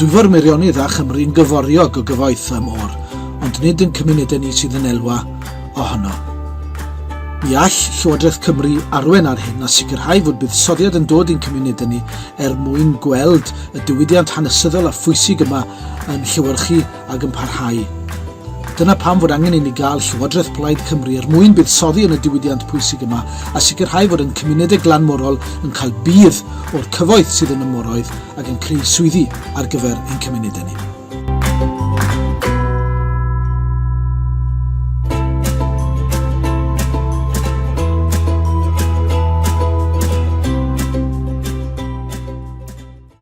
Dwyfor Meirionnydd a Chymru'n gyforiog o gyfoeth y môr, ond nid yn cymunedau ni sydd yn elwa ohono. Mi all Llywodraeth Cymru arwain ar hyn a sicrhau fod buddsoddiad yn dod i'n cymunedau ni er mwyn gweld y diwydiant hanesyddol a phwysig yma yn llewyrchu ac yn parhau. Dyna pam fod angen i ni gael Llywodraeth Plaid Cymru er mwyn buddsoddi yn y diwydiant pwysig yma a sicrhau fod ein cymunedau glanmorol yn cael budd o'r cyfoeth sydd yn y moroedd ac yn creu swyddi ar gyfer ein cymunedau ni.